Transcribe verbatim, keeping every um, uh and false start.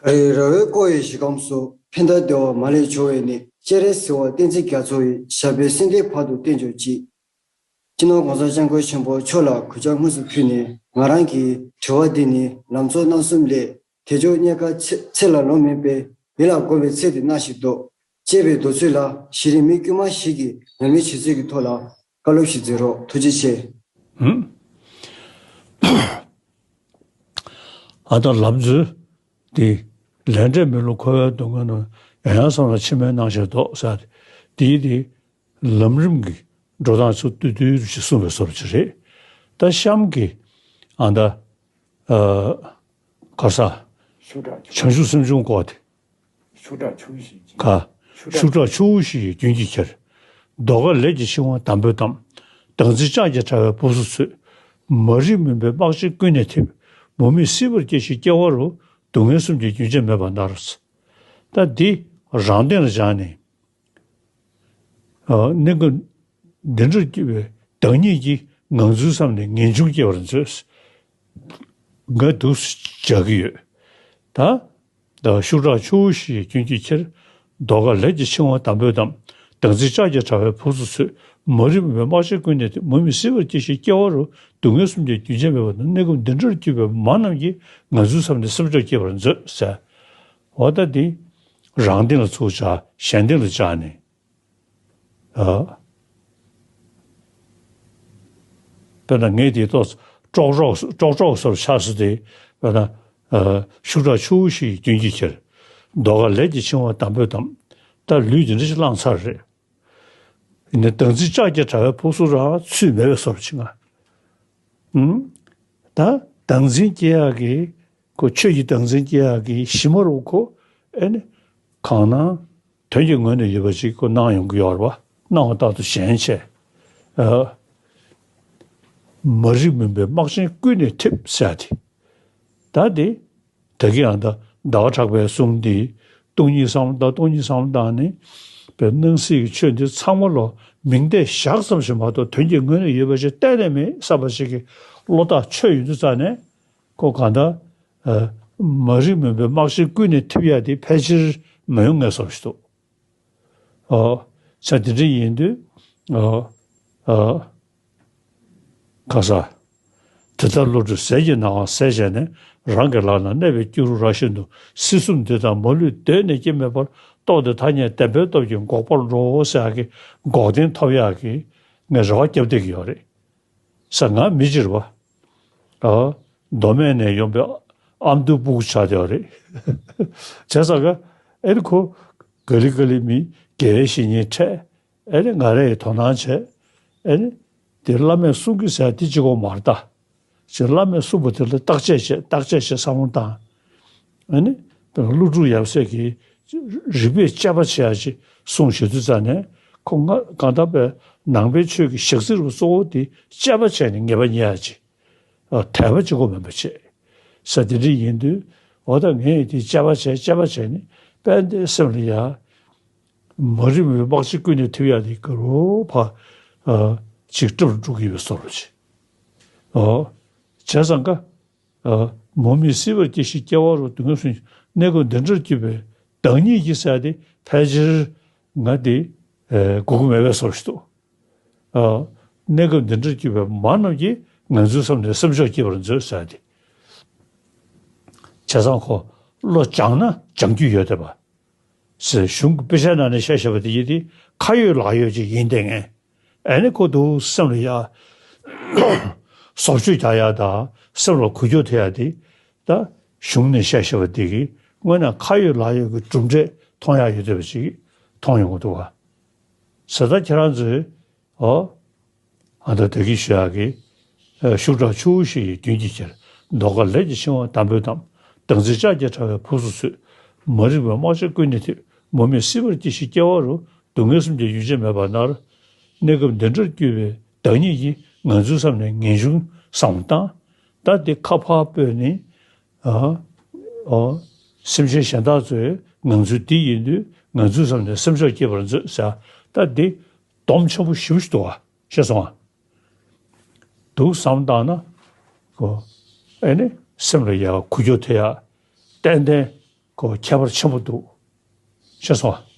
ག་རེ་ར་བས་བསྐོར་བའི་གཞི་རྐང་སོགས། ཕན་དང་བདེ་བ་མ་ལུས་འབྱུང་བའི་གནས། སྤྱན་རས་གཟིགས་དབང་བསྟན་འཛིན་རྒྱ་མཚོ་ཡི། ཞབས་པད་སྲིད་མཐའི་བར་དུ་བརྟན་གྱུར་ཅིག། སྤྱི་ནོར་༸གོང་ས་༸སྐྱབས་མགོན་ཆེན་པོ་མཆོག་ལ་གུས་ཕྱག་དངོས་སུ་ཕུལ་ནས། ང་རང་གི་དྲི་བ་འདི་ནི་ལམ་གཙོ་རྣམ་གསུམ་ལས། དལ་འབྱོར་རྙེད་དཀའ་ཚེ་ཚེ་ལ་ལོང་མེད་པས། ཡིད་ལ་དགོངས་པའི་ཚེ་འདི་གནང་ཞིག་དོ། ཅེས་པའི་མདོ་ཚུལ་ལ་གཞི་རིམ་མི་དཀྱུས་མ་ཞིག་གིས་ཉམས་ལེན་བྱེད་ཚུལ་གྱི་ཐོག་ལ་བཀའ་སློབ་ཞིག་མཛད་རོགས། ཐུགས་རྗེ་ཆེ། ཧུམ། ཨ་ད་ལམ་འཛོལ་དེ་ལས་འབྲས་མེད་ལུགས་འཁོར་བའི་སྡུག་བསྔལ་རྣམས། ཡང་ཡང་བསམས་ལ་ཕྱི་མའི་སྣང་ཤས་ལྡོག་ཟེར་ཏེ། དེའི་དེ་ལམ་རིམ་གྱི་འགྲོ་སྟངས་ཚུར་བསྡུས་བསྡུས་ཤིག་གསུངས་པའི་བཟོ་འདྲ་ཅིག་རེད། ད་གཤམ་གྱི་ཨ་ད་ཨ་ག་ས་ཤུགས་དྲག་བྱང་ཆུབ་སེམས་བྱུང་སྐོར་དེ། ཤུགས་དྲག་ཆུ་བོ་བཞིན་གྱི། ག་ཤུགས་དྲག་ཆུ་བོ་བཞིན་གྱི་རྒྱུན་གྱིས་ཁྱེར། ཟློས་གར་ལས་ཀྱི་འཆིང་བ་འདམ་བུས་བསྡམས། སྡང་འཛིན་ལྕགས་ཀྱི་དྲ་བས་ཕོ་སོར་ཚོས། མ་རིག་མུན་པའི་སྨག་ཆེན་ཀུན་ནས་འཐིབས། མུ་མེད་སྲིད་པར་སྐྱེ་ཞིང་སྐྱེ་བ་རུ། སྡུག་བསྔལ་གསུམ་གྱི་རྒྱུན་ཆད་མེད་པར་མནར། ད་འདི་རང་སྟེང་ལ་སྦྱངས་ནས། ཨ་གནས་སྐབས་འདི་འདྲར་སྐྱེས་པའི་བདག་ཉིད་ཀྱིས་ངང་ཚུལ་བསམ་ནས་ངེས་འབྱུང་སྐྱེ་བར་མཛོད། ང་འདུག་སེ་སྦྱང་གི་ཡོད། ད། ད་ཤུགས་དྲག་ཆུ་བོ་བཞིན་གྱི་རྒྱུན་གྱིས་ཁྱེར། ཟློས་གར་ལས་ཀྱི་འཆིང་བ་འདམ་བུས་བསྡམས། སྡང་འཛིན་ལྕགས་ཀྱི་དྲ་བས་ཕོ་སོར་ཚོས། མ་རིག་མུན་པའི་སྨག་ཆེན་ཀུན་ནས་འཐིབས། མུ་མེད་སྲིད་པར་སྐྱེ་ཞིང་སྐྱེ་བ་རུ། སྡུག་བསྔལ་གསུམ་གྱི་རྒྱུན་ཆད་མེད་པར་མནར། གནས་སྐབས་འདི་འདྲར་སྐྱེས་པའི་མ་རྣམས་ཀྱིས། ངང་ཚུལ་བསམ་ནས་སེམས་ཕྱོགས་སྐྱེ་བར་མཛོད་ཟེར། འོ་ད་འདི་རང་སྟེང་ལ་ཚུར་སྦྱངས། གཞན་སྟེང་ལ་སྦྱངས་ནས། ཨ། དཔེར་ན་ངས་དེའི་ཐོག་ཀྲོག་ཀྲོག་ཀྲོག་ཀྲོག་སོར་ཆགས་སོ་དེ། དཔེར་ན། ཨ། ཤུགས་དྲག་ཆུ་བོ་བཞིན་གྱི་རྒྱུན་གྱིས་ཁྱེར། ཟློས་གར་ལས་ཀྱི་འཆིང་བ་འདམ་བུས་བསྡམས། ད་ལུས་དེ་འདྲ་ཞིག་བླངས་ཚར་རེད། ཡིན་ནའི་སྡང་འཛིན་ལྕགས་ཀྱི་དྲ་བས་ཕོ་སོར་རང་ཚུད་མེད་པའི་བཟོ་འདྲ་ཅིག་ང་། ཨུམ། སྡང་འཛིན་སྐྱེ་ཡག་གི། ཁོ་ཆོས་ཀྱི་སྡང་འཛིན་སྐྱེ་ཡག་གི་གཞི་མ་རུ་ཁོ། ཨེ་ནི། གང་སྣང་། དོན་གྱི་ངོས་ནས་ཡོད་པ་ཅིག་ཁོ་སྣང་ཡོང་གི་ཡོད་རེད་པ། སྣང་བ་ལྟར་དུ་ཞེན་བྱས། ཨ། མ་རིག་མུན་པའི་སྨག་ཆེན་ཀུན་ནས་འཐིབས་ཟེར་ཏེ། ད་དེ། ད་གིན་ཡང་ད་ཟླ་བ་གྲགས་པའི་གསུང་འདི། སྟོང་ཉིད་བསམ་བློ་བཏང་། སྟོང་ཉིད་བསམ་བློ་བཏང་ནས། པའི་སྣང་སྲིད་ཀྱི་ཆོས་འདི་ཚང་མ་ལོ་མིང་བརྡས་བཞག་ཙམ་ཞིག་མ་གཏོགས། དོན་གྱི་ངོས་ནས་ཡོད་པ་ཞིག་གཏན་ནས་མེད་བསམ་པ་ཞིག་གི་བློ་ཐག་ཆོད་ཡོང་དུས་ཙ་ནས། ཁོ་གང་ལྟར། ཨ། མ་རིག་མུན་པའི་སྨག་ཆེན་ཀུན་ནས་འཐིབས་ཡག་དེ་ཕལ་ཆེར་མ་ཡོང་ངེས་བཟོ་ཞིག་འདུག། ཨོ། ས་དེ་འདྲ་ཡིན་དུས། ཨོ། ཨོ། ཁ་ས། དེ་ལྟར་བློ་གྲོས་ཟས་ཀྱི་སྣང་བ་ཟད་བྱས་ནས། རང་གི་ལག་ན་གནས་པའི་སྐྱུ་རུ་ར་བཞིན་དུ། སྲིད་གསུམ་འདི་དག་མ་ལུས་གདོད་ནས་སྐྱེ་མེད་པར། རྟོགས་ཏེ་ཐ་སྙད་བདེན་པའི་སྟོབས་ཀྱིས། འགོག་པར་འགྲོའོ་ཟེར་ཡག་གི་འགོག་བདེན་ཐོབ་ཡག་གི་ངས་རེ་བ་བརྒྱབ་བསྡད་ཀྱི་ཡོད་རེད། ས་ང་མི་ཕྱིར་བ། ཨ། མདོ་སྨད་ནས་ཡོང་པའི་ཨ་མདོའི་སྤུ་གུ་ཆགས་བསྡད་པ་རེད། བྱས་ཙང་ཀ། ཨེ་ནི་ཁོ། ག་ལེ་ག་ལེ་མི་དགེ་བའི་བཤེས་གཉེན་འཕྲད། ཨེ་ནི་ང་རང་ཡི་དོ་སྣང་བྱས། ཨེ་ནི། དེ་བླ་མས་གསུང་གི་ཟེར་དེ་གཅིག་པོ་མ་རེད་ད། ཅིག་བླ་མས་གསུངས་པ་དེ་ལ་བརྟག་དཔྱད་བྱས། བརྟག་དཔྱད་བྱས་བསམ་བློ་བཏང་། ཨ་ནི། དཔེར་ན་ཀླུ་སྒྲུབ་ཡབ་སྲས་ཀྱིས་རིགས་པས་དཔྱད་པ་བྱེད་ཡག་ཅིག་གསུངས་བྱེད་དུས་ཙ་ནས། ཁོ་ང་གང་ལྟར་པའི་ནང་པའི་ཆོས་ཀྱི་ཞག་རྩི་རུ་གཙོ་བོ་དེ་དཔྱད་པ་བྱས་ནས་ངེས་པ་རྙེད་ཡག་ཅིག། ཨ། དད་པ་གཅིག་པོ་མིན་པ་བྱས། ས་དེ་འདྲ་ཡིན་དུས། འོ་ད་ངས་དེ་དཔྱད་པ་བྱས། དཔྱད་པ་བྱས་ནས་དཔལ་ལྡན་སེམས་ལ་ཡ། མ་རིག་པའི་སྨག་ཆེན་ཀུན་ནས་འཐིབས་ཡག་དེ་ག་རུ་ཕར། ཨ། ཅིག་སྐྲུབ་འགྲོ་གི་ཡོད་པའི་བཟོ་འདྲ་ཅིག། ཨོ། བྱས་ཙང་ཀ། ཨ། མུ་མེད་སྲིད་པར་སྐྱེ་ཞིང་སྐྱེ་བ་རུ། སྡུག་བསྔལ་གསུམ་གྱི་གནས་སྐབས་འདི་འདྲར་སྐྱེས་པའི་བདག་ཉིད་ཀྱིས་ཟེར་ཏེ་ཕལ་ཆེར་ང་དེ། ཨ། གོ་གི་མེད་པའི་བཟོ་འདྲ་ཞིག་འདུག། ཨ། གནས་སྐབས་འདི་འདྲར་སྐྱེས་པའི་མ་རྣམས་ཀྱིས། ངང་ཚུལ་བསམ་ནས་སེམས་ཕྱོགས་སྐྱེ་བར་མཛོད་ཟེར་ཏེ། བྱས་ཙང་ཁོ་བློ་སྦྱངས་ན་སྦྱང་རྒྱུ་ཡོད་བསྡད་པ། ཟེར་གཞུང་གི་དཔེ་ཆའི་ནང་ནས་བཤད་བཞག་པ་དེ་ཡིན་ཏེ། ཁ་ཡོད་ལག་ཡོད་ཅིག་ཡིན་བསྡད་མཁན། ཨ་ནི་ཁོ་འདུག་སེམས་ལ་ཡ། བཟོ་བཅོས་རྒྱག་ཡག་དང་སེམས་ལ་འགུལ་སྐྱོད་ཐེབས་ཡག་དེ། ད་གཞུང་ནས་བཤད་བཞག་པ་དེ་གིས་དངོས་གནས་ཁ་ཡོད་ལག་ཡོད་ཀྱི་གྲུབ་འབྲས་མཐོང་ཡག་ཡོད་བསྡད་པ་ཅིག་མཐོང་ཡོང་གི་འདུག་བ། ཟེར་ད་ཁྱེད་རང་ཚོས། ཨོ། ཨ་ད་དེ་གི་ཞུ་ཡག་གི། ཨ། ཤུགས་དྲག་ཆུ་བོ་བཞིན་གྱི་རྒྱུན་གྱིས་ཁྱེར། ཟློས་གར་ལས་ཀྱི་འཆིང་བ་འདམ་བུས་བསྡམས། སྡང་འཛིན་ལྕགས་ཀྱི་དྲ་བས་ཕོ་སོར་ཚོས། མ་རིག་པའི་སྨག་ཆེན་ཀུན་ནས་འཐིབས། མུ་མེད་སྲིད་པར་སྐྱེ་ཞིང་སྐྱེ་བ་རུ། སྡུག་བསྔལ་གསུམ་གྱི་རྒྱུན་ཆད་མེད་པར་མནར། གནས་སྐབས་འདི་འདྲར་སྐྱེས་པའི་བདག་ཉིད་ཀྱིས། ངང་ཚུལ་བསམ་ནས་ངེས་འབྱུང་བསམ་བློ་བཏང་། ད་འདི་ཁ་ཕར་སྤོས་ནས། ཨ། ཨ། སེམས་ཅན་གཞན་དག་ཚོའི་ངང་ཚུལ་འདི་ཡིན་དུས། ངང་ཚུལ་བསམ་ནས་སེམས་ཕྱོགས་སྐྱེ་བར་མཛོད་ཟེར། ད་འདི་སྡོམ་ཆེན་པོ་ཞེ་པོ་ཞིག་འདུག་བ། ཤེས་སོང་ང་། འདུག་བསམ་བཏང་ན། ཁོ། ཨེ་ནི་སེམས་ལ་ཡ་འགུལ་སྐྱོད་ཐེབས་ཡག། ཏན་ཏན། ཁོ་ཁྱད་པར་ཆེན་པོ་འདུག། ཤེས་སོང་